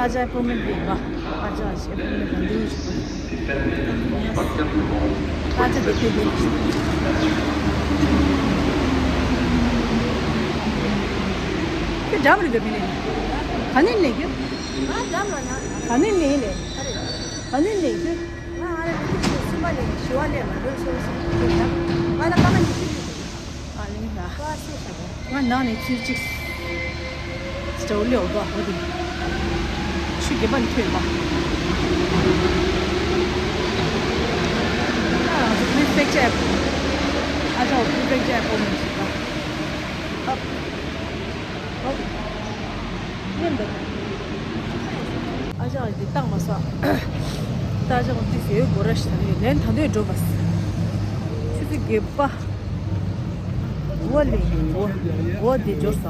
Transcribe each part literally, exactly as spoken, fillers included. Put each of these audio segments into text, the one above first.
ཨ་ཅག་ཨེ་པོ་མེན་ཊི་ཡིན་པ། ཨ་ཅག་ཨེ་པོ་མེན་ཊི་ག་འདི་ཡོད་ཞུ། ཨ་ཅག་དེ་དེ་དེ། ཁྱོད་འགྲམ་རེད་པས་མི་ལས། ག་ནས་ལས་རྒྱུ། ང་འགྲམ་ལ་ན། ག་ནས་ལས་ལས། ག་རེ། ག་ནས་ལས་རྒྱུ། ང་ཨ་རེ་རེ་ཁྱོད་སུམ་པ་ལས་ཞི་བ་ལས་མ་འགྲོ་སོང་སོང་ཁྱོད་འགྲམ། ང་ལ་སྐར་མ་ཉི་ཤུ་ཡོད། ཨ་ལེ་ཡ། ང་ནང་ནས་ཚུར་གཅིག་སྤྲོ་ལེའོ་དོ་ཧོ་དེ། ཆུ་རྒྱབ་པ་ནས་ཐོན་པ། ཨ་ང་ཚོ་པི་རི་ཕེག་ཅར་ཨེ་པོ། ཨ་ཅག་པི་རི་ཕེག་ཅར་ཨེ་པོ་མེན་ཊི་ཞིག་པ། ཨ། ཨ། མཉམ་དུ། ཨ་ཅག་འདི་བཏང་མ་ས། ད་ཨ་ཅག་འདི་ཟེར་ཡོད་གོ་ར་ཞིག་ད་ཡོད་ལན་ད་འདོད་འགྲོ་བ། ཆུ་ཚོད་བརྒྱད་པ། གོ་བ་ལེན་གོ་བ་གོ་བ་འདི་འབྱོར་ས།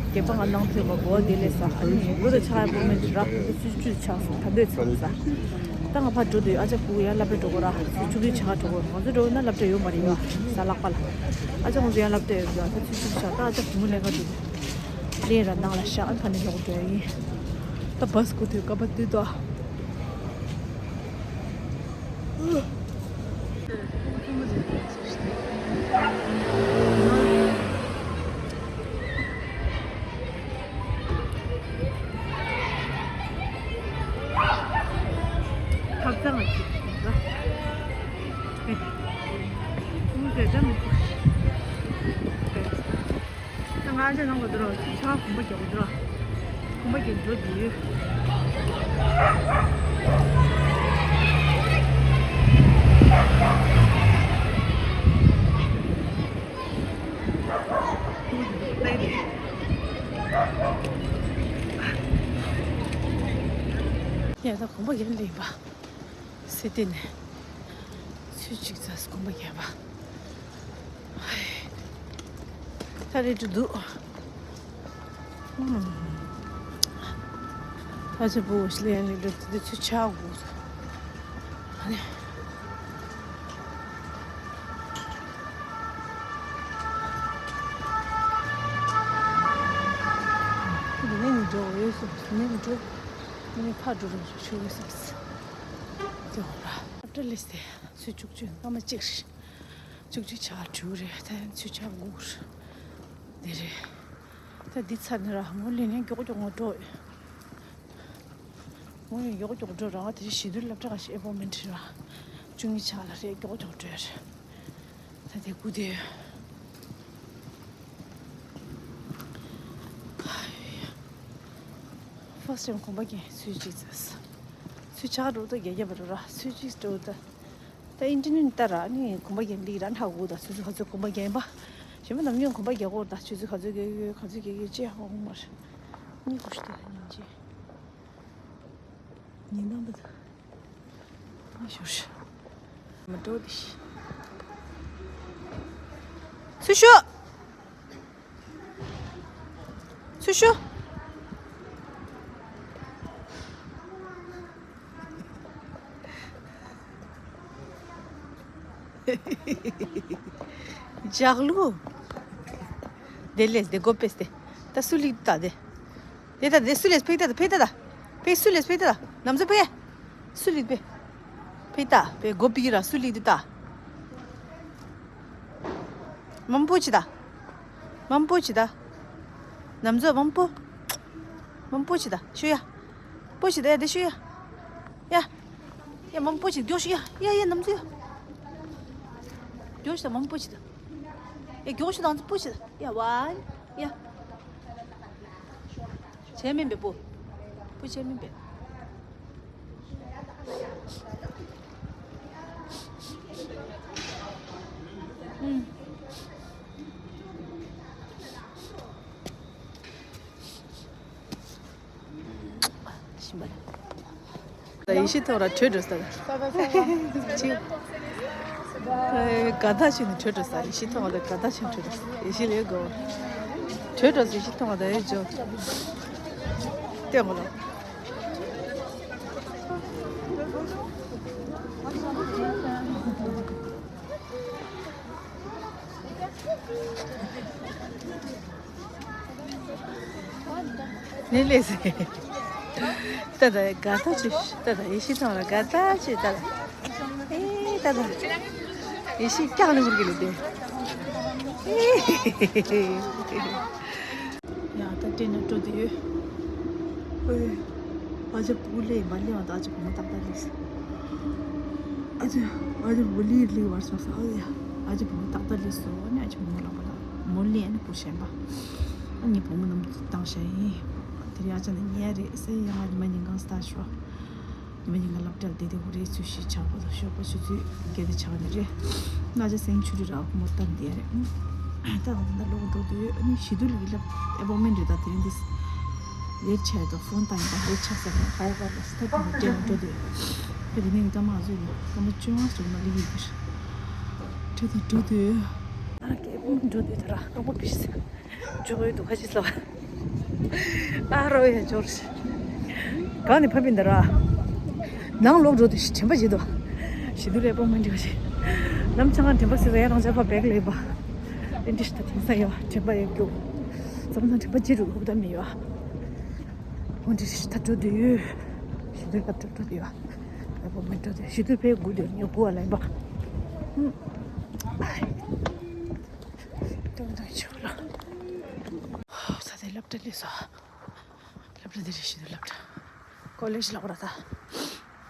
བརྒྱད་པ་ང་ནང་ཐོན་པ་གོ་བ་འདི་ལས་ས། ཨ་ནི་གོ་ད་ཆགས་ཡ་པོ་མེད་ར་ད་ཆུ་ཆུ་ཆགས་སོང་ད་འདོད་ཚར་ས། ད་ང་ཕར་འགྲོ་དུས་ཨ་ཅག་ཕྲུ་གུ་ཡང་སློབ་གྲྭ་འགྲོ་དགོས་ར་ཆུ་ཆུ་དུས་ཆགས་འགྲོ་དགོས་ང་ཚོ་འགྲོ་ན་སློབ་གྲྭ་ཡོད་མ་རེད་ཡ་ས་ལག་པ་ལ། ཨ་ཅག་ང་ཚོ་ཡང་སློབ་གྲྭ་ཡོད་ཡ་ད་ཆུ་ཆུ་ཆགས་ད་ཨ་ཅག་བུ་མོ་ལས་ཀ་འགྲོ་དུས། ལས་ར་ནང་ལ་ཤག་ཨ་ཕ་ནི་ལོག་འགྲོ་ཡིན། ད་བཱས་སྒུག་དུས་ཀ་པ་དུས་ཏོ། ཐབ་ཚང་ལ་ཅིག་ད། ཨེ། ཁོང་ཟས་ལྕམ་མི་ཅིག་ད་ང་ཨ་ཅག་ནང་གོ་འདུག་རོགས་ཆུ་ཆག་གོམ་པ་རྒྱག་གོ་འདུག་རོགས། གོམ་པ་རྒྱག་འགྲོ་དུས། ཡ་ད་གོམ་པ་རྒྱག་ལེན་པ། སི་ཏི་ནས། ཚུལ་གཅིག་ཙམ་གོམ་པ་རྒྱག་པ། ད་རེད་འགྲོ་འདུག་ཨ་ཅག་བུ་ཞིག་ལས་ནས་འགྲོ་དུས་ཚུར་ཆག་དགོས། ཨ་ནི། འདི་ནས་ནི་འགྲོ་འོས་སོ་འདི་ནས་ནི་འགྲོ། འདི་ནས་ཕར་འགྲོ་རུ་ཆུ་བོ་སོ། དེ་འོ་ར། ཨ་ཏྲ་ལེས་ཏེ་ཚུར་བཅུག་བཅུག་སྐར་མ་གཅིག་རེད། བཅུ་གཅིག་ཆ་དྲུག་རེད་ད་ཡང་ཚུར་ཆ་དགུ་རེད། འདི་རེད། ད་འདི་ཚར་ནས་ར་མོ་ལི་ནས་མགྱོགས་མགྱོགས་ངོ་འགྲོ། མོ་ལི་མགྱོགས་མགྱོགས་འགྲོ་ར་དེ་རིང་ཞི་དུལ་སློབ་གྲྭ་ག་ཞིག་ཨེ་པོ་མེན་ཊི་ར། བཅུ་གཉིས་ཆ་ལ་རེད་མགྱོགས་མགྱོགས་འགྲོ་རེད། ད་དེ་སྒུག་བསྡད་ཡོད། ཧྥ་སི་ཊི་ཊེམ་གོམ་པ་རྒྱག་ཚུར་གཅིག་ཙམ། ཚུར་ཆག་འགྲོ་ད་རྒྱག་རྒྱག་པ་ར་ཚུར་གཅིག་འགྲོ་ད། ད་ཨིན་ཊར་ནེཊ་ལྟ་ར་ནི་གོམ་པ་རྒྱག་ལི་ར་ནག་གོ་ད་སོ་སོ་ག་ཚོད་གོམ་པ་རྒྱག་པ། གཞན་པ་ནམ་རྒྱུན་གོམ་པ་རྒྱག་གོ་ད་ཆུ་ཚོད་ག་ཚོད་རྒྱག་ཡོད་ག་ཚོད་རྒྱག་ཡོད་ཅེས་ཧ་གོ་མ་རེད། གཉིད་ཁུག་ཤི་དེ་ལ་ཉིན་ཅི། ཉིན་དང་པ་ད། ཨ་ཤོར་ཤི། མ་འགྲོ་དེ་ཤི། ཚུར་ཤོག་ཚུར་ཤོག་ལྕགས་ལུག་དེ་ལས་དེ་སྒོ་ཕྱེས་ཏེ། ད་སུ་ལིག་ད་དེ། དེ་ད་དེ་སུ་ལས་ཕེག་ད་ད་ཕེག་ད་ད། ཕེག་སུ་ལས་ཕེག་ད་ད། ནམ་ཚོ་ཕེག་སུ་ལིག་ཕེག་ཕེག་ད་ཕེག་སྒོ་ཕྱེ་ར་སུ་ལིག་དེ་ད། མམ་པོ་ཆི་ད། མམ་པོ་ཆི་ད། ནམ་ཚོ་མམ་པོ། མམ་པོ་ཆི་ད་ཤོ་ཡ། པོ་ཆི་ད་ཡ་དེ་ཤོ་ཡ། ཡ། ཡ་མམ་པོ་ཆི་མགྱོགས་ཤོ་ཡ་ཡ་ཡ་ནམ་ཚོ་ཡ། མགྱོགས་ཤོ་ད་མམ་པོ་ཆི་ད། ཡ་མགྱོགས་ཤོ་ད་ནམ་ཚོ་པོ་ཆི་ད་ཡ་ཝན་ཡ། བྱས་མིན་པས་པོ། པོ་བྱས་མིན་པས། ཨུམ། ཤིམ་པ་ལ། ད་ཡེ་ཤེས་ཐོག་ར་བྲོས་འགྲོ་ས་ད། ཅི། དགའ་ཐག་ཆོད་ནས་བྲོས་འགྲོ་ས་ཡེ་ཤེས་ཐོག་ད་དགའ་ཐག་ཆོད་བྲོས་འགྲོ་ས་ཡེ་ཤེས་ལས་གོ། བྲོས་འགྲོ་ས་ཡེ་ཤེས་ཐོག་ད་ཡེ་ཇོ། ལྟོས་མོ་ལ། ནི་ལས་ཟེར། ད་ད་དགའ་ཐག་ཆོད། ད་ད་ཡེ་ཤེས་ཚང་ལ་དགའ་ཐག་ཆོད། ད་ད་ཨེ་ད་ད་ཡེ་ཤེས་སྐྱག་ནི་འུར་གི་ལེ་དེ། ཡ་ད་དྲན་ན་སྤྲོ་དེ་ཡོད། ཨོའི། ཨ་ཅག་བུ་ལེ་མ་ལེ་བ་ད་ཨ་ཅག་བུ་མོ་ཏག་ཏག་ལེ་སོ། ཨ་ཅག་ཨ་ཅག་བུ་ལེ་ལེ་བར་སོང་ས། ཨོ་ཡ། ཨ་ཅག་བུ་མོ་ཏག་ཏག་ལེ་སོ། ཨ་ནི་ཨ་ཅག་བུ་མོ་ལག་པ་ལ་མོ་ལེ། ཨ་ནི་བུ་གཞན་པ། ཨ་ནི་བུ་མོ་རྣམས་བཏང་ཤ་ཡིན། དེ་རིང་ཨ་ཅག་ནི་ཉལ་རེད་ཟེར། ཡ་ང་ཉི་མ་ཉིན་གང་སྟ་ཤོག་ཉི་མ་ཉིན་གང་སློབ་གྲྭར་བསྡད་དེ་འུ་རེ་ཚུལ་ཤིག་ཆགས་པ་དང་ཤོག་པ་ཆུ་ཚོད་བརྒྱད་དེ་ཆགས་ནི་རེད། ན་ཅག་སེང་ཆུ་རི་ར་ཁོ་མོ་ལྟ་འདི་རེད། ད་ང་ད་ལོག་འགྲོ་དུས་ཨ་ནི་ཞི་དུལ་གྱི་སློབ་ཨེ་པོ་མེན་རེད། ད་དེ་རིང་འདི་ལེཊ་ཆགས་དང་ཕོན་བཏང་ཡིན་པ་ལེཊ་ཆགས་ཟེར་ནས་ཧ་ཡ་པར་ལ་སྟབས་ཀྱིས་སྤྲད་ནས་འགྲོ་དུས། ད་དེ་ནས་ངས་སྐར་མ་བཟོས་ནས་སྐར་མ་བཅོ་ལྔ་ཙམ་མ་ལི་ཡིན་པར་བྲེལ་དང་འགྲོ་དུས། ཨ་ཀེ་ཨེ་པོ་མེན་འགྲོ་དུས་ད་ར་རྐང་པ་བིས་ཟེར། འཇོག་ཡོད་འདུག་ཁ་ཅིག་ལ། ཨ་རོ་ཡ་འབྱོར། གང་ནས་ཕབ་པིན་ད་ར། ནང་ལོག་འགྲོ་དུས་དྲན་པ་བརྗེད་དོ། ཞི་དུལ་ཨེ་པོ་མེན་འགྲོ་ཞིག་ལམ་ཆང་ང་དྲན་པ་ཟེར་ཡ་རང་ཅག་ཕ་བེག་ལས་པ། ཨེ་འདྲི་ཞིག་ད་དེང་སང་ཡོད་དྲན་པ་ཡོད་རྒྱུ། ཙམ་ཙམ་དྲན་པ་བརྗེད་འགྲོ་ཧུབ་ད་མི་ཡོད། འོ་འདྲི་ཞིག་ད་འགྲོ་དུས་ཡོད། ཞི་དུལ་ལ་འགྲོ་དུས་ཡོད། ཨེ་པོ་མེན་འགྲོ་དུས་ཞི་དུལ་ཕའི་དགུ་དུས་ཉོ་དགུ་བ་ལ་ཡིན་པ། ཧུམ། ཏོང་ཏོང་ཆུ་ར། ས་དེ་སློབ་གྲྭ་སླེབས་སོ། སློབ་གྲྭ་འདི་རེད། ཞི་དུལ་སློབ་གྲྭ། ཀོ་ལེཇ་ལབ་ར་ད།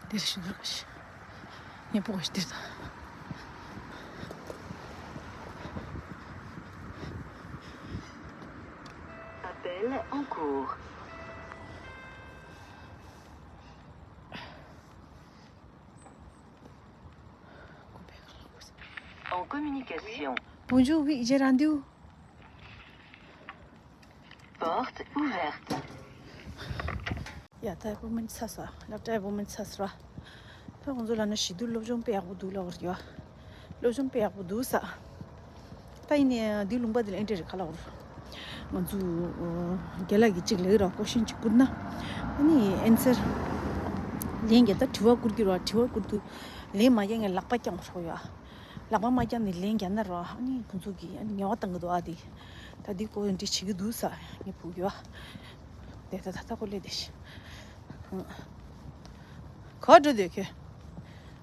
འདི་རེད། ཞི་དུལ་ཀོ་ལེཇ། ངས་སྤོ་བ་ཞིག་འདིར་ད། Appel en cours. En communication. Bonjour, oui, j'ai rendez-vous. Porte ouverte. ཡ་ད་ཨེ་པོ་མེན་ཚར་སོང་། སློབ་གྲྭ་ཨེ་པོ་མེན་ཚར་སོང་ར། ད་ཁོང་ཚོ་ལ་ན་ཞི་དུལ་སློབ་སྦྱོང་དཔེ་ཡག་པོ་འདུག་ལབ་ཀྱི་ཡོད། སློབ་སྦྱོང་དཔེ་ཡག་པོ་འདུག་ས། ད་ཡིན་ནའི་འདི་ལུང་པ་འདི་ལ་ཨེ་འདྲ་རེད་ཁ་ལབ་ར། ང་ཚོ་རྒན་ལགས་ཀྱིས་གཅིག་ལབ་ཀྱི་ར། ཀོ་ཤན་གཅིག་བསྐུར་ན། ཨ་ནི་ཨན་སར་ལན་རྒྱག་ད་དྲི་བ་བསྐུར་གྱི་ར། དྲི་བ་བསྐུར་དུས་ལན་མ་རྒྱག་ངས་ལག་པ་བརྐྱངས་པ་ཧྲོ་ཡ། ལག་པ་མ་བརྐྱངས་ནས་ལན་རྒྱག་ན་རོ། ཨ་ནི་ཁོང་ཚོ་གིས་ཨ་ནི་ངལ་བ་བཏང་གི་འདུག་ཨ་དེ། ད་འདི་ཀོ་འདྲི་བྱེད་ཀྱི་འདུག་ས། ངས་བུ་གི་བ། དེ་ད་ད་ད་ཀོ་ལེ་དེ་ཤི། ག་འགྲོ་འདོད་ཁྱོད།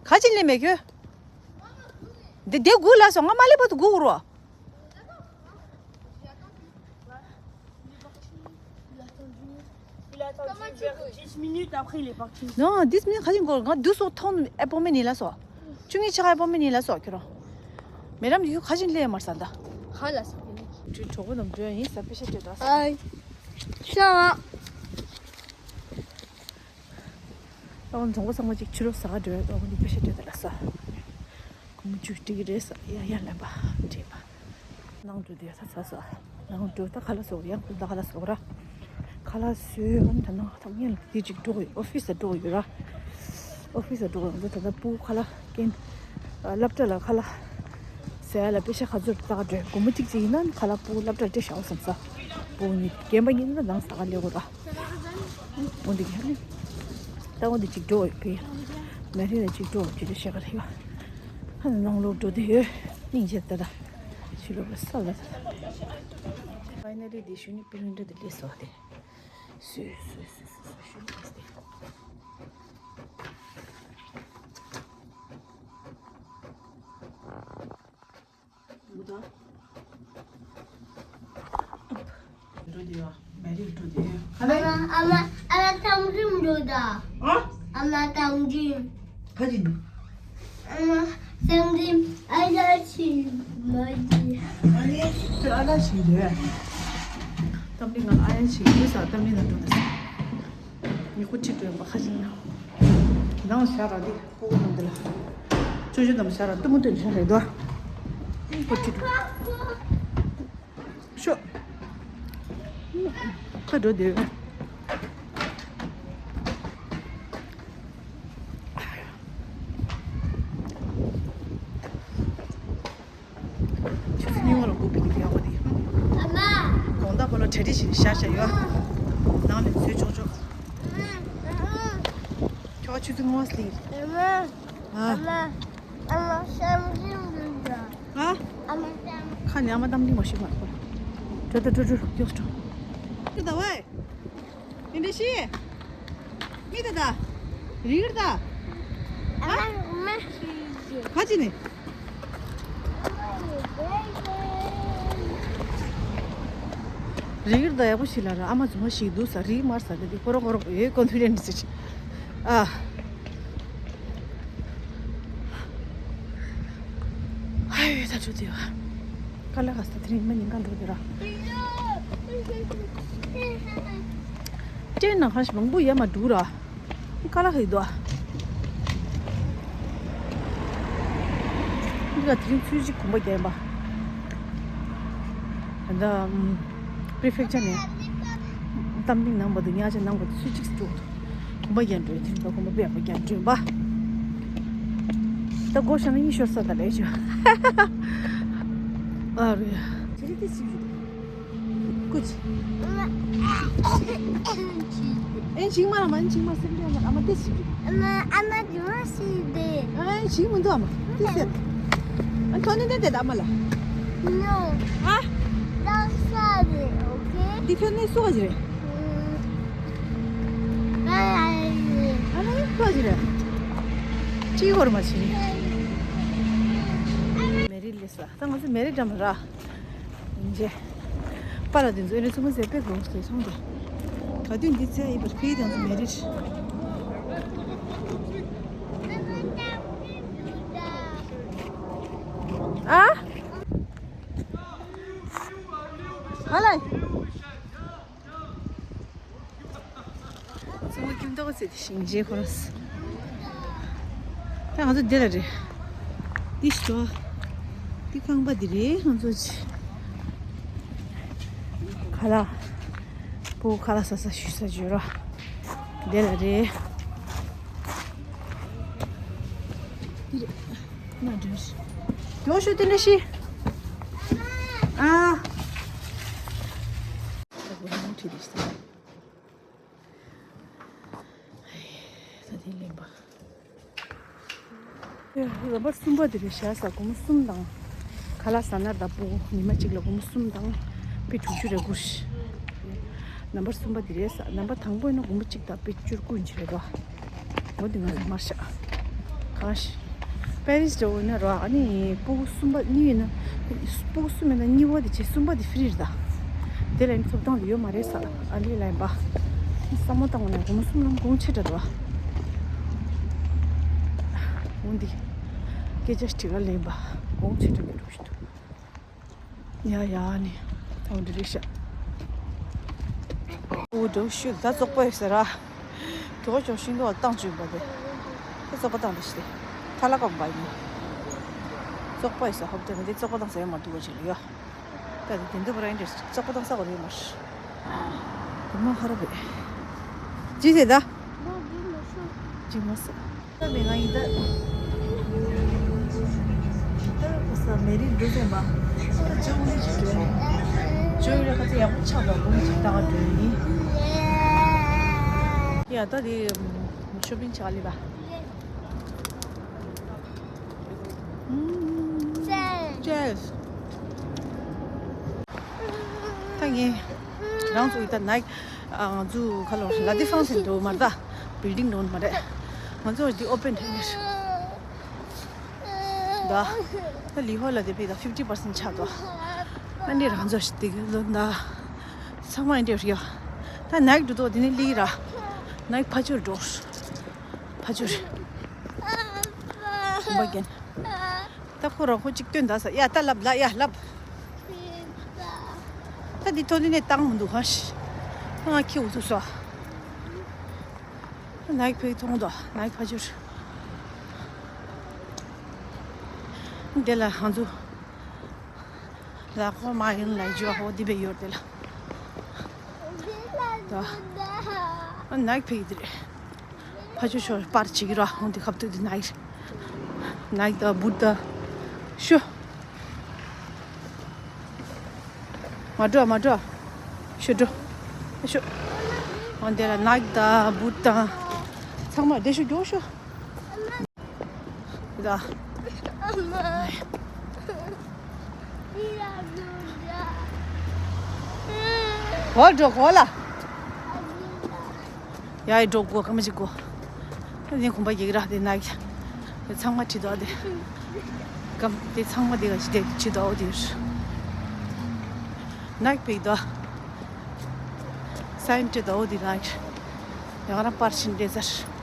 ག་ཅི་ལེ་མེད་ཁྱོད། འདི་དེ་སྒུག་ལ་སོང་། ང་མ་ལེ་བར་དུ་སྒུག་རོ། Il a attendu vers dix minutes, après il est parti. Non, dix minutes ག་ཅི་འགོར། ང་དུས་སོ་ཐོང་ཨེ་པོ་མེན་ཡིན་ལ་སོ། བཅུ་གཉིས་ཆ་ཨེ་པོ་མེན་ཡིན་ལ་སོ་ཁྱོད་རང་། མེ་ཌམ་ཡུ་ག་ཅི་ལེ་མར་ས་ད། ག་ལ་སོ། ཁྱོད་གྲོགས་པོ་རྣམས་འགྲོ་ཡིན་ས། པེ་ཤ་སྤྲད་ད་ས། ཨའི། ཤ་བ། ཨོ་འཛོང་པོ་ཚང་མ་ཅིག་ཕྱི་ལོགས་ཟ་ག་འགྲོ་ཡ། ཨོ་འདི་པེ་ཤ་སྤྲད་ད་ལ་ས། ཁོ་མོ་ཅུ་སྤྲད་ཀྱི་རེད་ས། ཡ་ཡ་ལན་པ་སྤྲད་པ། ནང་འགྲོ་དུས་ས་ཚ་ས། ནང་འགྲོ་ད་ཁ་ལག་བཟོ་ཡང་ཁུ་ད་ཁ་ལག་བཟོ་ར། ཁ་ལག་བཟོས་ཨ་ནི་ད་ནང་ཐམ་ངན་ལ་དེ་ཅིག་འགྲོ་གི་ཡོད། ཨོ་ཕི་སི་ལ་འགྲོ་གི་ཡོད་ར། ཨོ་ཕི་སི་ལ་འགྲོ་གི་ཡོད། ད་ད་སྤུ་གུ་ཁ་ལག་རྐྱེན། སློབ་གྲྭ་ལ་ཁ་ལག་ཟས་ལ་པེ་ཤ་ག་ཚོད་ལྟ་ག་འགྲོ། དགོང་མོ་གཅིག་ཅིག་ཡིན་ན་ཁ་ལག་སྤུ་གུ་སློབ་གྲྭ་སྤྲད་བཞག་བསམ་ས། སྤུ་གུ་གཉིས་རྒན་པ་གཉིས་ན་ནང་ཟ་ག་ལེ་གོ་ར། འོ་འདི་ག་ནི། ད་འོ་འདི་གཅིག་འགྲོ་ཡོད་པས། མེ་རི་ལ་གཅིག་འགྲོ་ཅི་འདྲ་བཤད་ག་ལེ་ཡོད། ཧ་ནང་ལོག་འགྲོ་དུས་ཡོད། སྙིང་རྗེ་ད་ད། ཕྱི་ལོགས་ལ་ས་ལ་ད་ད། Finally དེ་ཞུ་ནི་པི་རིན་ཊར་དེ་སླེབས་སོང་དེ། སུས་སུས་སུས་སུས་སུས་ཞུ་ནི་དེ། འགྲོ་དེ་ཡོད། མེ་རི་འགྲོ་དེ་ཡོད། ཨ་མ། ཨ་མ། ཨ་མ་དམ་རིམ་འགྲོ་ད། ཨ། ཨ་མ་དམ་རིམ། ག་ཅི་ནི། ཨ་མ་དམ་རིམ་ཨ་ཡ་ཆི་མ་ཡི། ཨ་ནི་ཁྱོད་ཨ་ཡ་ཆི་རེད། དམ་རིམ་ང་ཨ་ཡ་ཆི་ཡོད་ས། དམ་རིམ་ལ་འགྲོ་ད་ས། ཉི་ཁུ་ཁྲིད་འགྲོ་ཡོང་པ་ཁ་ཅིག་ན། ནང་ཤ་ར་དེ་ཕུ་གུ་རྣམས་དེ་ལ། ཅོ་ཅོ་རྣམས་ཤ་ར་གཏུམ་མོ་སྟོན་ཤ་རེད་དོ། ཁུ་ཁྲིད་འགྲོ། ཤོ། ཁ་འགྲོ་དེ། ཆུ་ཚོད་གཉིས་པ་ལ་སྒུག་པའི་གི་དེ་ཡག་པོ་དེ། ཨ་མ། དགོང་དག་པོ་ལ་གྲ་སྒྲིག་བྱས་བཞག་བཞག་ཡོད། ནང་ནས་བཟོས་ཆོག་ཆོག་ཨ་མ། ཁྱོད་ཆུ་ཚོད་ལྔ་པ་སླེབས། ཨ་མ། ཨ། ཨ་མ། ཨ་མ་སམ་རིམ་འདུག་ཨ། ཨ་མ་སམ། ཁ་ནས་ཨ་མ་གཏམ་འདི་མ་ཤེས་མ་རེད། འགྲོ་ད་འགྲོ་འགྲོ་མགྱོགས་འགྲོ། འགྲོ་ད་ཝེ། འདི་འདྲ་ཤི། མི་ད་ད། རིག་ད། ཨ་མ། ག་ཅི་ནི། རིག་ད་ཡག་པོ་ཞིག་ལ་ར། ཨ་མ་ཚོ་མ་ཞིག་འདུག་ས། རིག་མར་ས་དེ་དེ་ཁོ་རང་ཁོ་རང་ཨེ་ཀོན་ཕི་ཌེན་སི་ཅི། ཨ། ཧའི་ད་ཆུ་དེ་བ། ཀ་ལ་ག་ས་དེ་རིང་མ་ཉིན་གང་འགྲོ་དེ་ར། ཏྲེན་ནང་ཁ་ཞིག་མང་པོ་ཡ་མ་འགྲོ་ར། ཀ་ལ་ཧི་དོ། འདི་ལ་དེ་རིང་ཚུལ་གཅིག་གོམ་པ་རྒྱག་པ། ད་ལྟ་པི་རི་ཕེག་ཅར་ནས་བསམ་གཏན་ནང་བར་དུ་ཉག་ཆ་ནང་བར་དུ་ཚུལ་གཅིག་འགྲོ། གོམ་པ་རྒྱག་འགྲོ། དེ་རིང་ད་གོམ་པ་དཔེ་ཡག་པོ་རྒྱག་འགྲོ་པ། ད་སྒོ་བཞག་ན་གཉིད་ཤོར་ས་ད་ལས་བྱུང་། ཨ་རེ། དེ་རིང་དེ་སུ་རེད། ཀུ་ཅི། ཨེ་ཆིང་མ་ལ་མ་ཆིང་མ་སེམས་ཅན་ལ་ཨ་མ་དེ་ཞིག་རེད། ཨ་མ་ཨ་མ་དེ་མ་ཞིག་རེད། ཨ་ཆིང་མི་འདུག་ཨ་མ་དེ་ཟེར། ཨ་ཐོ་ནི་དེ་དེ་ཨ་མ་ལ། ནོ། ཨ། རང་ས་རེད། ཨོ་ཁེ། དེ་ཐོ་ནི་སུ་ག་ཞིག་རེད། ཨ་ལ་ཡ་རེད། ཨ་ལ་ཡ་སུ་ག་ཞིག་རེད། ཅི་ཧོར་མ་ཞིག་རེད། མེ་རི་ལེ་ས། ད་ང་ཚོ་མེ་རི་འགྲམ་ར། ཡིན་རྗེས། པཱ་ལགས་དེ་ཚོ་ཨེ་རེ་ཚོ་མ་ཟད་དཔེ་དགོངས་ཏེ་སོང་སྟེ། ག་དུས་འདི་ཚེ་ཡིན་པར་ཕེའི་དང་མེ་རི། ཨ། ག་ལ། གཙོ་བོ་ཁྱིམ་ཐོག་ཟེར་ཏེ་ཞིང་ཆེན་ཁོ་རང་། ད་ང་ཚོ་འདི་ལ་རེད། འདི་ཞོ། འདི་ཁང་པ་འདི་རེད་ང་ཚོ་ཅི། ཁ་ལག་ཕྲུ་གུ་ཁ་ལག་ཟ་ས་བཞུགས་ས་བརྗོད་རོགས། འདི་ལ་རེད། འདི་རེད། ང་འགྲོ་ཞིག་འགྲོ་ཞུ་དེ་འདྲ་ཞིག་ཨ། ད་དེ་ལེན་པ། ལམ་བར་གསུམ་པ་དེ་རེད་ཤག་ས། སྒོར་མོ་གསུམ་དང་། ཁ་ལག་ཟ་ན་ད་ཕྲུ་གུ་ཉི་མ་གཅིག་ལ་སྒོར་མོ་གསུམ་དང་། པི་དྲུག་ཅུ་རེ་དགུ་ཞིག་ལམ་བར་གསུམ་པ་དེ་རེད་ས། ལམ་བར་དང་པོ་ཡིན་ན་སྒོར་མོ་གཅིག་དང་པི་བཅུ་དགུ་ཡིན་གྱི་རེད་དོ། འོ་དེ་ང་ཚོ་མར་ཤག་གང་ཞིག་པེ་རི་སི་འདྲ་བོ་ཡིན་ན་རོ། ཨ་ནི་ཕྲུ་གུ་གསུམ་པ་གཉིས་ཡིན་ན། ཕྲུ་གུ་གསུམ་ཡིན་ན་གཉིས་པ་དེ་བྱས། གསུམ་པ་དེ་ཧྥི་རི་རེད་ད། དེ་ལ་ཡིན་ཐོབ་ཐང་ཡོད་མ་རེད་ས། ཨ་ལི་ལ་ཡིན་པ། བསམ་བློ་བཏང་བ་ན་སྒོར་མོ་གསུམ་ལམ་གོང་ཆེ་དྲགས་འདུག་འོ་འདི། སྐད་ཆ་དྲི་ག་ལེན་པ། གོང་ཆེ་དྲགས་འདུག་ཞུ་འདུག་ཡ་ཡ་ནི། ཐང་འདི་རེད་ཤག་འོ་འགྲོ་ཞུ། ད་བཙོག་པ་ཡོད་ས་ར། གྱོག་གྱོག་ཤིང་ཏོག་བཏང་བཅུག་པ་དེ། ད་བཙོག་པ་བཏང་དེ་ཤི་དེ། ཁ་ལག་གོམ་པ་ཡིན། བཙོག་པ་ཡོད་ས་ཧོབ་དེ་མི་དེ་བཙོག་པ་བཏང་ས་ཡོད་མ་འདུག་བ་ཅིག་ལ་ཡོད། ད་དེ་དེ་འདུག་པ་ར་ཡིན་དེ་བཙོག་པ་བཏང་ས་གོ་རེད་མ་ཤི། དེ་མ་ཁ་ར་བས། ཅི་ཟེར་ད། ཅི་མ་ཟེར། ད་མེད་ང་ཡིན་ད། ད་ས་མེ་རི་འདུག་ཟེར་མ། ད་ཇོ་ངུ་ཅིག་འགྲོ། ཇོ་ཡོད་རེད་ཁ་ཚ་ཡག་པོ་ཆགས་པ་ངུ་ཅིག་ལྟ་ག་འགྲོ་ཡིན། ཡ་ད་དེ་ཤོ་པིང་ཆགས་ལེ་བ། ཅེས། ད་ངས་རང་ཚོ་ཡི་ད་ནའི་ང་ཚོ་ཁ་ལོ་ལ་དེ་ཧྥང་སི་འགྲོ་མ་རེད་ད། བིལ་ཌིང་འགྲོ་མ་རེད། ང་ཚོ་འདི་ཨོ་པན་ཐེ་ནེ་ད། ད་ལི་ཧོ་ལ་དེ་པི་ད་ཕིབ་ཊི་པར་སེན་ཆགས་འདུག་ཨ་ནི་རང་ཚོ་ཞིག་དེ་གི་ལོ་ད་ཚང་མ་འདྲ་ཡོད། ད་ནའི་འགྲོ་འདུག་དེ་ནི་ལི་ར་ནའི་ཕ་ཆུར་འགྲོ། ཕ་ཆུར། གོམ་པ་རྒྱན། ད་ཁོ་རང་ཁོ་གཅིག་སྟོན་ད་ས། ཡ་ད་ལབ་ལ་ཡ་ལབ། ད་འདི་ཐོ་འདི་ནས་བཏང་མི་འདུག་ཧ་ཤི། ང་ཁྱི་འུ་ཚུགས་སོ། ནའི་ཕའི་མཐོང་དོ་ནའི་ཕ་ཆུར། འདི་ལ་ཧང་ཚུ། ལ་ཁོ་མ་ཡིན་ལ་ཇོ་ཧོ་འདི་བས་ཡོད་དེ་ལ། ད། ནའི་ཕའི་འདི་རེད། ཕ་ཆུ་ཤོར་པར་ཅིག་ར་ཧོང་དེ་ཁབ་ཏུ་དེ་ནའི། ནའི་ད་བུ་ད། ཤོ། མ་འགྲོ་མ་འགྲོ། ཤོ་འགྲོ། ཤོ། ཧོང་དེ་ར་ནའི་ད་བུ་ད། ཚང་མ་དེ་ཤོ་རྒྱོ་ཤོ། ད། གོ་འགྲོ་གོ་ལ། ཡ་ཡི་འགྲོ་དགོས་ཀ་མ་ཅིག་དགོས། ད་ནི་གོམ་པ་རྒྱག་ར་དེ་ན་གི། དེ་ཚང་མ་ཁྲིད་དོ་དེ། ཀམ་དེ་ཚང་མ་དེ་ག་ཅི་དེ་ཁྲིད་དོ་དེ། ནག་པིག་དོ། སའིན་ཁྲིད་དོ་དེ་ན་གི། ཡང་རང་པར་ཕྱིན་དེ་ཚར།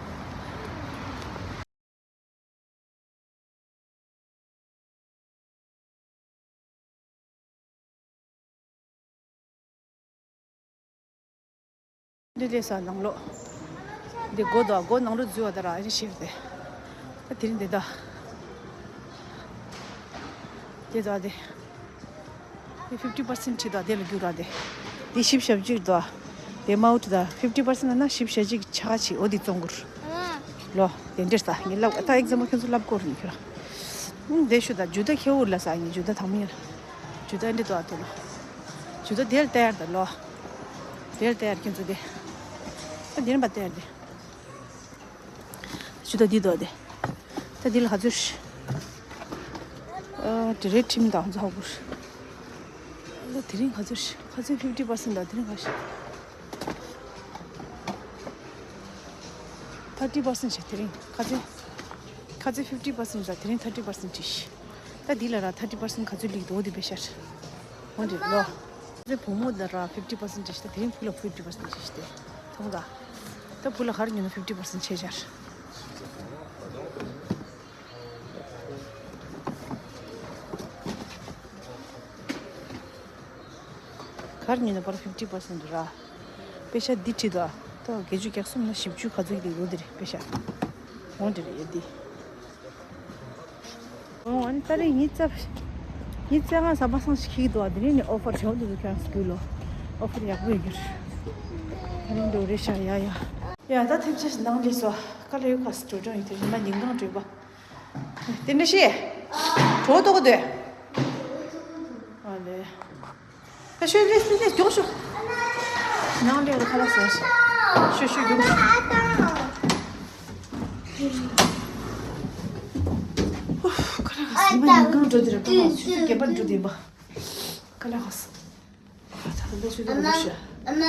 འདི་ལས་ས་ནང་ལོགས། འདི་སྒོ་དང་སྒོ་ནང་ལོགས་འཛུལ་བ་དང་ར་ཨ་ནི་ཤེས་ཏེ། ད་དེ་རིང་འདི་ད། འདི་ད་འདི། འདི་fifty percent ཁྲིད་དང་དེ་ལ་རྒྱུག་ར་དེ། འདི་བཞི་བཅུ་ཞེ་གཅིག་དང་། དེ་མའུ་ཁྲིད་དང་fifty percent ན་བཞི་བཅུ་ཞེ་གཅིག་ཆ་ག་ཆི་འོ་འདི་བཙོང་དགོས། ལོ། དེ་འདྲེར་ས་ངས་ལབ་ད་ཨེག་ཛམ་པལ་ཁྱོད་ཚོ་ལབ་དགོས་རེད་ཁྱོད་ར། ཨུམ་དེ་ཤུ་ད་ཇུ་ད་ཁྱེའུ་ལ་ས་ངས་ཇུ་ད་དང་མི་ཡར། ཇུ་ད་འདི་དོ་ཨ་དེ་ལོ། ཇུ་ད་དེར་ལྟ་ཡར་ད་ལོ། དེར་ལྟ་ཡར་ཁྱོད་ཚོ་དེ། ཨ་དེ་རིང་པ་ལྟ་ཡར་དེ། ཇུ་ད་འདི་དོ་དེ། ད་འདི་ལ་ག་ཚོད། ཨ་དེ་རེད་ཁྲིམས་དང་ཚོགས་པར། ད་དེ་རིང་ག་ཚོད། ག་ཚོད་fifty percent དང་དེ་རིང་ག་ཤི། thirty percent ཞེས་དེ་རིང་ཁ་ཚོན། ཁ་ཚོན་fifty percent ཟ་དེ་རིང་thirty percent ཅིག་ད་འདི་ལ་ར་thirty percent ག་ཚོད་ལིག་དོ་དེ་པེ་ཤར། འོན་ཏེ་ལོ། ཁ་ཚོན་བུ་མོ་ལ་ར་fifty percent ཅིག་ད་དེ་རིང་བུ་ལ་fifty percent ཅིག་སྟེ། མཐོང་ད། ད་བུ་ལ་གར་ཉོ་ན་fifty percent ཆེ་ཤར། གར་ཉོས་ན་པར་fifty percent ར། པེ་ཤ་འདི་ཁྲིད་དོ། ཏོ་བརྒྱད་ཅུ་གྱ་གསུམ་ན་བཞི་བཅུ་ག་ཚོད་ཀྱི་ལོ་འདི་རེད་པེ་ཤ། འོང་འདི་རེད་ཡ་འདི། འོང་ཨ་ནི་ཏ་རིག་ཉི་ཤུ་རྩ། ཉི་ཤུ་རྩ་ལྔ་གཟའ་པ་སངས་ཤིག་ཁིག་དོ་ཨ་དེ་རིང་ནི་ཨོ་ཕར་བྱེད་འོང་འདི་ཚོ་ཁྱོད་རང་སྐུལ་ལོ། ཨོ་ཕར་ཡག་པོ་ཡོད་རྒྱུ་རེད། ད་རིང་འགྲོ་རེད་ཤག་ཡ་ཡ། ཡ་ད་ཐེབས་ཆ་ནང་ལས་སོ། ཀ་ལ་ཡོད་ཁ་སི་འགྲོ་གྲོང་ཡིན་དེ་རིང་མ་ཉིན་གང་འགྲོས་པ། དེ་འདྲ་ཤེས། གྲོགས་ཏོག་དེ། ཨ་ལེ། ད་ཤོད་ལེས་ལེས་ལེས་མགྱོགས་ཤོད། ནང་ལས་རུ་ཁ་ལག་ཟ་ཤོད་ཤོད་མགྱོགས་ཤོད། ཨུ་ཁ་ལག་ཟ་མ་ཉིན་གང་འགྲོ་དེ་རེད་པ་མ་ཆུ་ཚོད་བརྒྱད་པར་འགྲོ་དེ་ཡིན་པ། ཁ་ལག་ཟ། ད་ལྟ་ཆུ་ཚོད་འགྲོ་ཤོད། ཨ་མ།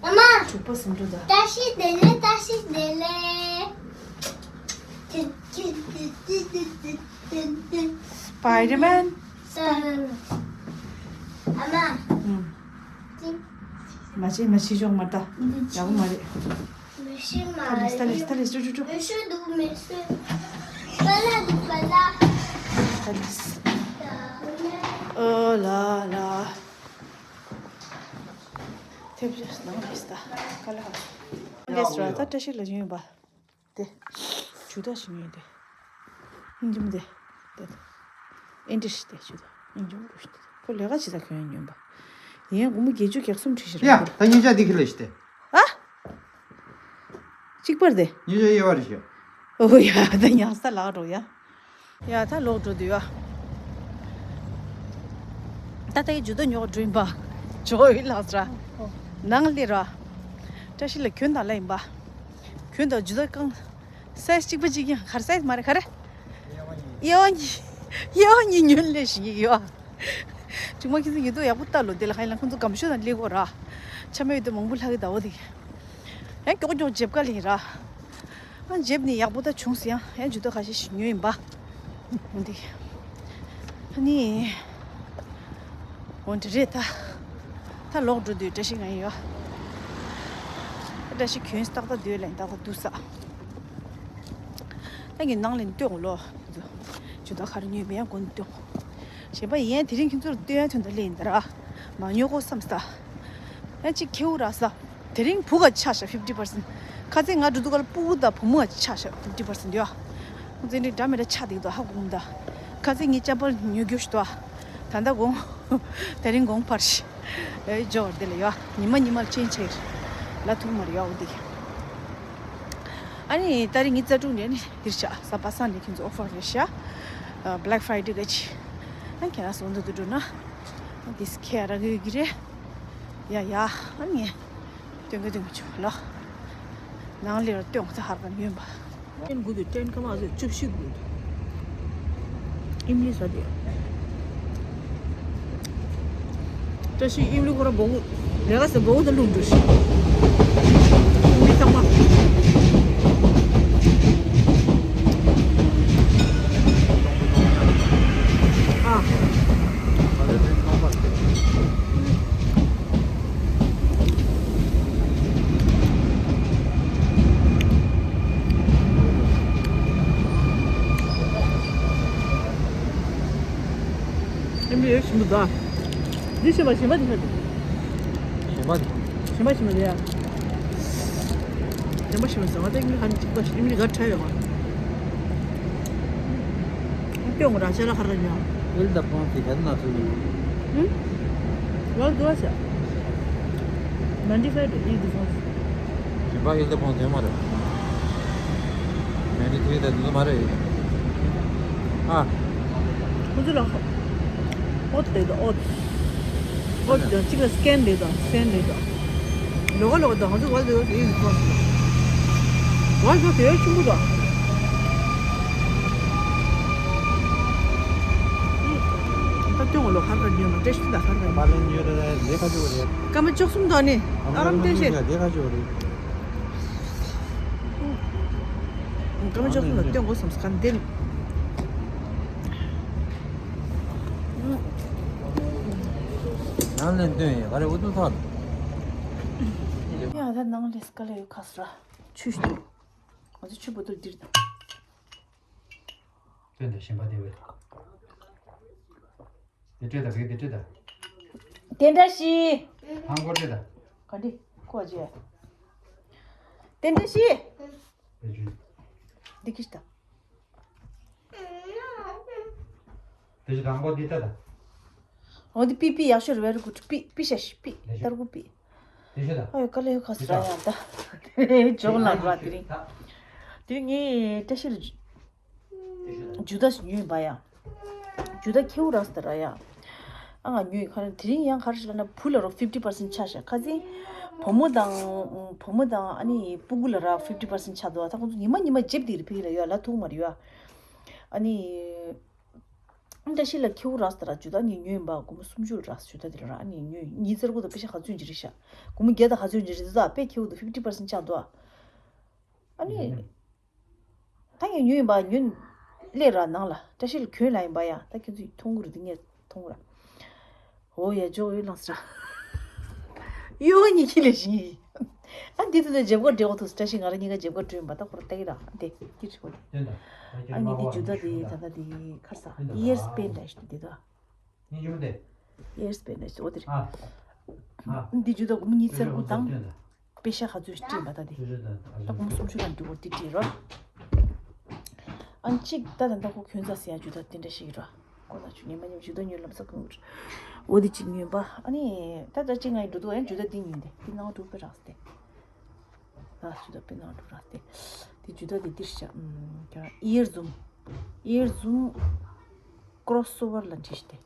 ཨ་མ། དྲུག་པ་ཟིན་འགྲོ་ད། བཀྲ་ཤིས་བདེ་ལེགས། བཀྲ་ཤིས་བདེ་ལེགས། སྤའི་ཌར་མན། ཨ་མ། ཨུམ། མ་བྱེད་མ་བྱེད་ཆོག་མ་ལྟ། ཡག་པོ་མ་རེད། མི་ཤེས་མ་ད་ལེས་ད་ལེས་ད་ལེས་ཅུ་ཅུ་ཅུ། མི་ཤེས་འདུག་མི་ཤེས། པ་ལ་འདུག་པ་ལ། ད་ལེས། ཨོ་ལ་ལ། ཐེབས་ནང་ལེས་ད་ཀ་ལ་ཧ། ལེས་ར་ད་བཀྲ་ཤིས་ལ་ཡོང་ཡོད་པ། དེ། ཇུ་ད་ཞིག་ཉོས་ཏེ། སྙིང་རྗེ་མོ་དེ། དེ། ཨེ་འདྲ་ཞིག་དེ་ཇུ་ད་སྙིང་རྗེ་མོ་རུ་ཞིག་དེ། ཁོ་ལས་ཀ་ཇི་ལྟར་ཁྱོན་ཉོན་པ། ཡིན་སྒོར་མོ་བརྒྱད་ཅུ་གྱ་གསུམ་ཁྲི་ཞིག་ཡ་རག་གི། ད་ཉིན་ཞག་འདི་ཁི་ལ་ཞིག་དེ། ཨ། གཅིག་པར་དེ། ཉིན་ཞག་དབྱེ་བ་རེ་ཞིག་ཨོ་ཡ་ད་ཉག་ས་ལག་འགྲོ་ཡ། ཡ་ད་ལོག་འགྲོ་དུས་ཡ། ད་ལྟ་ཡི་ཇུ་ད་ཉོག་འགྲོ་ཡིན་པ། ཇོ་ཡི་ལགས་ར། ནང་ལི་ར། བཀྲ་ཤིས་ལ་གྱོན་དང་ལ་ཡིན་པ། གྱོན་དང་ཇུ་ད་གང་། སའི་ཛི་གཅིག་པ་གཅིག་ཡང་གར་སའི་ཛི་མ་རེད་ག་རེ། དབྱེ་བ་གཉིས། དབྱེ་བ་གཉིས་ཉོན་ལས་ཞིག་ཡིག་ཡོད། ཅུང་མ་ཁྱེད་ཚོ་ཡོད་དོ་ཡག་པོ་ལྟ་ལོ་དེ་ལ་ཁ་ཡིན་ལ་ཁོང་ཚོ་སྒམ་ཤོད་དང་ལི་གོ་ར། ཆ་མེད་ཡོད་དོ་མང་པོ་ལྷག་གི་ཟླ་བོ་དེ། ཡང་མགྱོགས་མགྱོགས་འཇེབ་ཀ་ལིན་ར། ཨ་འཇེབ་ནི་ཡག་པོ་ད་བྱུང་སི་ཡང་ཡང་ཇུ་ད་ཁ་ཤས་ཤིག་ཉོས་ཡིན་པ། འོ་འདི། ཨ་ནི། འོ་འདི་རེད་ད། ད་ལོག་འགྲོ་དུས་བཀྲ་ཤིས་ང་ཡི་ཡོད། ད་བཀྲ་ཤིས་གྱོན་སྟག་ད་དུས་ལ་ཡིན་ད་ག་དུ་ས། ད་ངས་ནང་ལ་ནི་སྟོན་ལོ། ཇུ་ད་ག་རེ་ཉོས་མེད་ཡང་སྒོ་ནས་སྟོན། གཞན་པ་ཡིན་དེ་རིང་ཁྱེད་ཚོར་སྟོན་ཡ་དོན་དག་ལས་ཡིན་ད་ར། མ་ཉོ་གོ་བསམ་ས། ཡང་གཅིག་ཁེའུ་ར་ས། དེ་རིང་བུ་ག་ཆ་ཤ་fifty percent། ཁ་ཚན་ང་འགྲོ་དུས་ག་ལ་སྤུ་གུ་དང་བུ་མོ་ག་ཆ་ཤ་fifty percent ཡོད། ཁོང་ཚོ་འདི་འདྲ་མི་འདྲ་ཆ་འདུག་ད་ཧ་གོ་མི་ད། ཁ་ཚན་ངའི་ཅམ་པ་ཉོ་རྒྱུ་ཞིག་འདུག་ད་ལྟ་དགོང་། དེ་རིང་དགོང་ཕར་ཞིག་ཨེ་ཇོ་འདི་ལ་ཡོད། ཉི་མ་ཉི་མ་ལ་ཅན་ཆེ། ལ་ཐུག་མ་རེད་ཡོད་འདི། ཨ་ནི་ཏ་རིག་ཉི་ཤུ་རྩ་དྲུག་ནས་ནི་འདིར་ཆ་གཟའ་པ་སངས་ནས་ཁྱེད་ཚོ་ཨོ་ཕར་རེད་ཤག Black Friday ག་ཅི། ཨ་ཁྱེད་རང་ཚོ་འདི་དུ་འགྲོ་ན། this ཁྱེད་རང་གི་ཡོད་ཀྱི་རེད། ཡ་ཡ་ཨ་ནི། སྟོན་གི་སྟོན་གི་ཆུ་ལ། ནང་ལེར་སྟོན་གི་ཧར་ག་ཉོན་པ། ཏན་དགུ་དུ་ཏན་ཀ་མ་ཟེར་བཅུ་བཞི་དགུ་དུ། ཨིམ་ལི་ས་དེ། བཀྲ་ཤིས་ཨིམ་ལི་ཁོ་ར་སྦོ་གུ། ལས་ཀ་ཟེར་སྦོ་གུ་དང་ལུང་འགྲོ་ཤི། ཨིམ་ལི་ཐང་ ཡོད་ཞིམ་པོ་འདུག་འདི་ཞིམ་པ་ཞིམ་པ་འདི་ཤ་འདུག་ཞིམ་པ་འདི། ཞིམ་པ་ཞིམ་པ་འདི་ཡ། ཞིམ་པ་ཞིམ་པ་ཟེར་བ་དེ་ངའི་ཧ་ནི་གཅིག་པ་ཞིག་ངའི་ག་ཁྲ་ཡོད་མ། སྐྱོ་ངོ་ར་ཤ་ལ་ཁ་ར་ཉོ། ཨིལ་ད་ཕོང་དེ་ག་ན་ཚུ་ཡིན། ཧུམ། ཝལ་དུ་བ་ཤ། ནན་ཊི་ཕའིབ་དུ་ཨིལ་དུ་ཕོང་། ཞིམ་པ་ཨིལ་ད་ཕོང་དེ་མ་རེད། ནན་ཊི་ཐི་རི་ད་དུ་མ་རེད། ཨ། ཁོ་ཚོ་ལ་ཧོ། ཨོ་ཏི་རེད་དོ་ཨོ་ཏི། ཨོ་ཏི་དང་གཅིག་ལ་སི་ཀན་རེད་དོ་སི་ཀན་རེད་དོ། ལོག་ག་ལོག་ག་དང་ང་ཚོ་ཝལ་ཏི་ཡོད་ཡིན་ཁོ། ཝལ་ཏི་དེ་ཆུང་གུ་དོ། ད་སྐྱོ་ངོ་ལོ་ཧར་ཧར་ཉོས་མ་བཀྲ་ཤིས་ད་ཧར་ཧར་ཉོས། པ་ལན་ཉོས་རེད་ལས་ཁ་ཆེ་བ་རེད། སྐར་མ་བཅུ་གསུམ་དང་ནི་ཨ་རམ་བསྟན་ཤེས། ལས་ཁ་ཆེ་བ་རེད། སྐར་མ་བཅུ་གསུམ་དང་སྟོན་དགོས་བསམ་སྐར་འདི། ནང་ལ་འདོན་ཡ་ག་རེ་འུ་ཐུག་ཐག་ཡ་ད་ནང་ལས་ཀ་ལས་ཡོད་ཁ་སི་ར་ཆུ་ཞིག་འདུག་ང་ཚོ་ཆུ་བོ་ཏོར་འདིར་དང་། སྟོན་དང་ཞིམ་པ་དེ་བས། དེ་སྤྲད་དང་གེགས་དེ་སྤྲད་དང་། དེ་འདྲ་ཞིག་ཧང་གོ་སྤྲད་དང་། ག་འདྲི་ཁོ་ཅེ། དེ་འདྲ་ཞིག་བེད་སྤྱོད། འདི་ཁྱི་ཞིག་དང་། དེ་ཞིག་དང་པོ་འདི་ལྟ་དང་། འོ་འདི་པི་པི་ཡག་ཤོས་རེད། very good པི་པི་ཤ་ཤི་པི་ལེགས་ཤོས། ཏར་གུ་པི། དེ་ཞིག་དང་། ཨ་ཡོ་ཀ་ལེ་ཡོ་ཁ་སི་ར་ཡ་ད། ཇོག་ལ་ར་དེ་རིང་། དེ་རིང་ངས་བཀྲ་ཤིས་ལ་ཇུ་ད་ཞིག་ཉོས་པ་ཡ། ཇུ་ད་ཁེའུ་ར་སི་ད་ར་ཡ། ཨ་ང་ཉོས་ཁ་ར་དེ་རིང་ཡང་ག་རེ་ཞིག་ལ་ན་བུ་ལ་རོ་ཕིབ་ཊི་པར་སེན་ཆག་ཤག་ཁ་སང་བུ་མོ་དང་བུ་མོ་དང་ཨ་ནི་སྤུ་གུ་ལ་ར་ཕིབ་ཊི་པར་སེན་ཆག་འདུག་ད་ཁོང་ཚོ་ཉི་མ་ཉི་མ་ཇེབ་དེ་རེ་ཕི་ལ་ཡོད་ལ་ཐུག་མ་རེད་ཡོད། ཨ་ནི། བཀྲ་ཤིས་ལ་ཁེའུ་རག་སྟེ་ར་ཇུ་ད་ངས་ཉོས་ཡིན་པ་སྒོར་མོ་སུམ་ཅུ་རག་ཇུ་ད་དེ་ར་ཨ་ནི་ཉོས་ཉིས་རྩ་དགུ་དང་པེ་ཤ་ག་ཚོད་ཅིག་རེད་ཤག་སྒོར་མོ་བརྒྱ་དང་ག་ཚོད་ཅིག་རེད་འདུག་དཔེ་ཁེའུ་དང་ཕིབ་ཊི་པར་སེན་ཆག་འདུག་ཨ་ནི། ད་ངས་ཉོས་ཡིན་པ་ཉོས་སླེབས་ར་ནང་ལ་བཀྲ་ཤིས་ལ་གྱོན་ལ་ཡིན་པ་ཡ་ད་ཁྱོད་ཚོས་མཐོང་གི་རེད་འདི་ངས་མཐོང་གི་ར། ཨོ་ཡ་ཇོ་ཡོད་ལང་སི་ར། ཡོ་ཉི་ཁྱི་ལེ་ཞིག་ཨ་འདི་དུ་ནས་ཇེབ་ག་འདྲེ་འོ་ཐུག་བཀྲ་ཤིས་ང་ར་གཉིས་ཀ་ཇེབ་ག་འགྲོ་ཡིན་པ་ད་ཁོ་ར་ལྟ་གི་ར་འདི་ཁྱི་ཆུ་གོ། ཨ་ངས་འདི་ཇུ་ད་འདི་ད་ད་འདི་ཁར་ས་ཡེར་སི་པེན་ད་ཞིག་འདི་ད། ཡེར་སི་པེན་ད་ཞིག་འོ་དེ་རེད། འདི་ཇུ་ད་སྒོར་མོ་ཉིས་རྩ་དགུ་དང་པེ་ཤ་ག་ཚོད་ཞིག་སྤྲད་པ་ད་འདི་ད་སྒོར་མོ་སུམ་ཅུ་དང་འདི་འོ་འདི་སྤྲད་རོ། ཨ་ནི་གཅིག་ད་ད་ད་ཁོ་གྱོན་ས་ཟེར་ཡ་ཇུ་ད་དེ་འདྲ་ཞིག་རོ། ཁོ་ན་ཆུ་ཉི་མ་ཉི་མ་ཇུ་ད་ཉོས་ལམ་ས་ཁོང་འོ་དེ་གཅིག་ཉོས་པ་ཨ་ནི་ད་ད་གཅིག་ང་ཡི་འགྲོ་འདུག་ཡང་ཇུ་ད་འདི་ཉོས་ཏེ་འདི་ནང་འགྲོ་པའི་རག་སྟེ། ལགས་ཇུ་ད་པི་ནང་འགྲོ་རག་སྟེ། དེ་ཇུ་ད་དེ་འདིར་བཞག་ཨམ་ཀྱང་ཨི་ཡར་ཛུམ། ཨི་ཡར་ཛུམ་ཀྲོ་སི་ཨོ་ཝར་ལ་འདྲིས་ཏེ།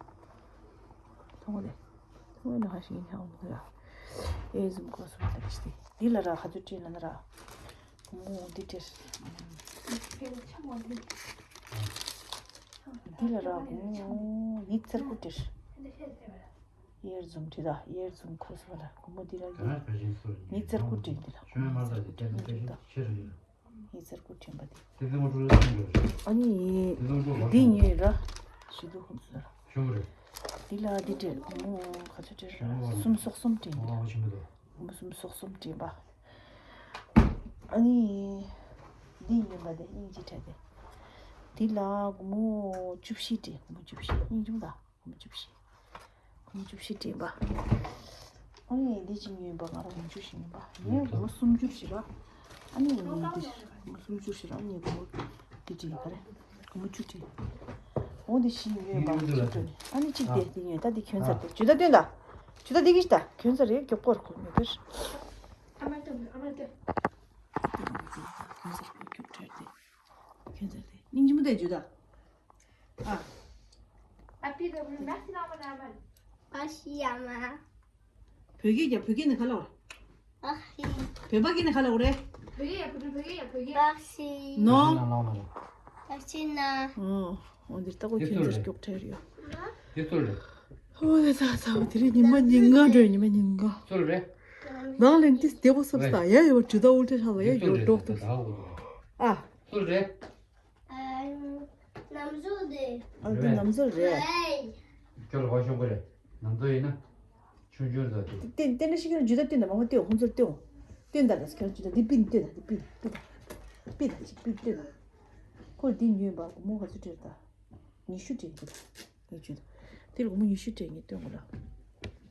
མཐོང་གོ་ལེ། མཐོང་གོ་ན་ཧ་ཤིང་ཡིན་ཧ་འོང་གི་ར། ཨི་ཡར་ཛུམ་ཀྲོ་སི་ཨོ་ཝར་ལ་འདྲིས་ཏེ། འདི་ལ་ར་ག་ཚོད་སྤྲད་ན་ན་ར། མོ་འདི་སྤྲད། འདི་ལ་ར་མོ་ཉིས་རྩ་དགུ་སྤྲད། ཨི་ཡར་ཛུམ་དེ་དག་ཨི་ཡར་ཛུམ་ཁོ་སོ་ལ་སྒོར་མོ་འདི་ལ་ཉིས་རྩ་དགུ་སྤྲད་འདི་ལ་ཉིས་རྩ་དགུ་སྤྲད་འདི་ལ་ཉིས་རྩ་དགུ་སྤྲད་འདི་ལ་ཉིས་རྩ་དགུ་སྤྲད་པ་འདི། ཨ་ནི་འདི་ཉོས་ར་ཞི་དུ་ཁོ་སོ་ལ་འདི་ལ་འདི་སྤྲད་སྒོར་མོ་ག་ཚོད་སྤྲད་ར་སུམ་སོ་གསུམ་སྤྲད་འདི་ལ་སྒོར་མོ་སུམ་སོ་གསུམ་སྤྲད་པ། ཨ་ནི་འདི་ཉོས་པ་འདི་སྙིང་རྗེ་ཕྲད་དེ། འདི་ལ་སྒོར་མོ་བཅུ་བཞི་སྤྲད་སྒོར་མོ་བཅུ་བཞི་སྙིང་རྗེ་མོ་ད། སྒོར་མོ་བཅུ་བཞི། སྒོར་མོ་བཅུ་བཞི་སྤྲད་པ། ཨ་ནི་འདི་གཅིག་ཉོས་པ་ང་རང་སྒོར་མོ་བཅུ་བཞི་ཉོས་པ། ངས་སྒོར་མོ་སུམ་ཅུ་བཞི་ར། ཨ་ནི་འདི་སྒོར་མོ་སུམ་ཅུ་བཞི་ར་ཨ་ནི་སྒོར་མོ་འདི་སྤྲད་ག་རེ། སྒོར་མོ་བཅུ་སྤྲད། འོ་འདི་བཞི་ཉོས་པ་ང་ཚོ་སྤྲད་ནས་ཨ་ནི་གཅིག་དེ་འདི་ཉོས་ད་འདི་གྱོན་ཚར་ཏེ་ཇུ་ད་སྟོན་ད། ཇུ་ད་འདི་གིས་ད་གྱོན་ཚར་རེད་མགྱོགས་པོར་གོ་ཉོས་པར། ཨ་མ་སྟོན་ཨ་མ་སྟོན། གྱོན་ཚར་གོ་མགྱོགས་ཁྲེར་ཏེ། གྱོན་ཚར་ཏེ་སྙིང་རྗེ་མོ་དེ་ཇུ་ད། ཨ། ཨ་པི་ད་བུ་མེག་སི་ལ་མ་ན་མ། ཨ་ཤི་ཡ་མ། བོད་སྐད་རྒྱབ། བོད་སྐད་ནི་ག་ལ་བ། ཨ་ཤི། བོད་པ་སྐད་ནི་ག་ལ་བ་རེད། བོད་སྐད་ཡ་བོད་སྐད་བོད་སྐད་ཡ་བོད་སྐད། ཨ་ཤི། ནོ། ཨ་ཤི་ན། ཨོ། འོ་འདིར་ལྟ་གོ་ཁྱོད་ཚོར་མགྱོགས་ཁྲེལ་ཡོད། དེ་ཚོར་རེད། ཨོ་ད་ད་ད་དེ་རིང་ཉི་མ་ཉིན་ལྔ་འགྲོ་ཉི་མ་ཉིན་ལྔ། ཚོར་རེད། ནང་ལན་ཏིས་བདེ་པོ་སོབ་ས་ཡ་ཡོད་ཇུ་ད་ཨུལ་ཏྲ་ཤ་ལ་ཡ་ཡོད་འགྲོགས་ཏུ། ཨ། ཚོར་རེད། ནམ་ཟོ་དེ། ཨ་འདི་ནམ་ཟོ་རེད། ཁྱོད་ལ་བ་ཤོང་གི་རེད། ནམ་ཟོ་ཡིན་ན། ཆུང་ཆུང་ཟོ་དེ། ཏན་ཏན་ན་ཤི་ཁྱོད་ཇུ་ད་སྟོན་ད་མང་པོ་སྟོན་ཁོང་ཚོར་སྟོན། སྟོན་ད་ལ་ཁྱོད་ཇུ་ད་འདི་པིན་སྟོན་ད་འདི་པིན་པིན་ད། པིན་ད་ཅིག་པིན་སྟོན་ད། ཁོ་འདི་ཉོས་པ་སྒོར་མོ་ག་ཚོད་སྤྲད་ད། ཉི་ཤུ་སྤྲད་འདི་ད། ངས་ཇུ་ད། འདིར་སྒོར་མོ་ཉི་ཤུ་སྤྲད་ངས་སྟོན་དགོས་ལ།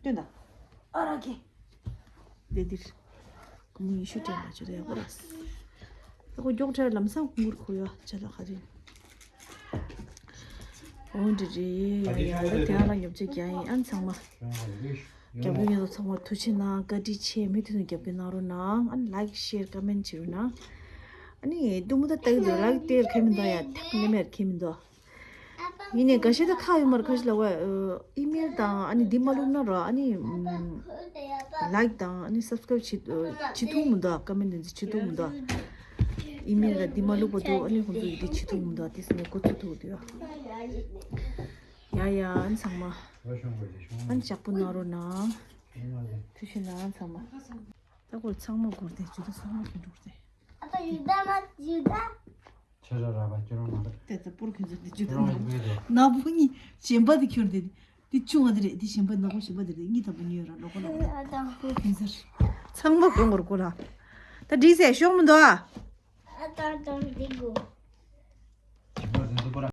སྟོན་ད། ཨ་ར་གི། དེ་འདིར། སྒོར་མོ་ཉི་ཤུ་སྤྲད་ན་ཆོ་རེ་ཡག་པོ་རེད། ད་ཁོ་མགྱོགས་ཁྲ་ལམ་སང་ཁུངས་ཁུར་ཁོ་ཡ་ཆ་ལ་ཁ་རིན། འོ་འདི་རེད་ཡ་ཡ་ད་དེ་ཨ་ལ་ཉོབ་ཆེ་རྒྱ་ཡིན་ཨན་ཚང་མ། རྒྱབ་ལུགས་ཡོད་ཚང་མ་ཐུགས་ཆེ་གནང་བཀའ་དྲིན་ཆེ། མུ་མཐུད་ནས་རྒྱབ་སྐྱོར་གནང་རོགས་གནང་ཨ་ནི་ལའིག་ཤེར་ཀ་མེན་བྱེད་རོགས་གནང་། ཨ་ནི་ཏུ་མུ་ད་ལྟ་གི་འདུག་ལའིག་སྟེར་ཁེ་མི་འདུག་ཡ་ཐེག་ནི་མེར་ཁེ་མི་འདུག་ཡིན་ནའི་འགའ་ཤས་ད་ཁག་ཡོད་མ་རེད། ཁ་ཤས་ལ་ཝ་ཨི་མེལ་དང་ཨ་ནི་འདི་མ་བླུགས་ན་ར་ཨ་ནི་ལའིག་དང་ཨ་ནི་སབ་སི་ཀ་རབ་བྱེད་བྱེད་ཐུབ་མི་འདུག་ཀ་མེན་འདི་ཚོ་བྱེད་ཐུབ་མི་འདུག་ཨི་མེལ་ལ་འདི་མ་བླུགས་པ་འདུག་ཨ་ནི་ཁོང་ཚོ་ཡི་འདི་བྱེད་ཐུབ་མི་འདུག་དེ་སེ་ནས་འགོ་ཚུགས་ཐུབ་འདུག་ཡ་ཡ་ཨ་ནི་ཚང་མ་ཨ་ནི་ཇག་པོ་གནང་རོགས་གནང་། ཐུགས་ཆེ་གནང་ཚང་མ། ད་ཁོ་ཚང་མ་སྒོར་ཏེ་ཇུ་ད་ཚང་མ་ཁྱོད་འགྲོ་སྟེ། ཨ་ད་ཡུ་ད་མ་ཡུ་ད། ཆ་ཆ་ར་བ་ཁྱོད་རང་མ་རེད། དེ་ད་པོར་ཁྱོད་ཚོ་དེ་ཇུ་ད་ཁྱོད་རང་ན་ཡིན་པས་རེད། ན་བུ་གཉིས་གཞན་པ་དེ་ཁྱོད་དེ་དེ་ཆུང་བ་དེ་རེད། དེ་གཞན་པ་ན་བུ་གཞན་པ་དེ་རེད། གཉིས་དང་པོ་གཉིས་ཡོད་ར་ལོ་ཁོ་ལོ་ཁོ་ཨ་ད་པོར་ཁྱོད་ཚོ་ཚང་མ་སྒོར་སྒོར་ལ། ད་འགྲིག་ཟེ་ཤོག་མི་འདུག་ཨ། ཨ་ད་ད་འགྲིག་གོ།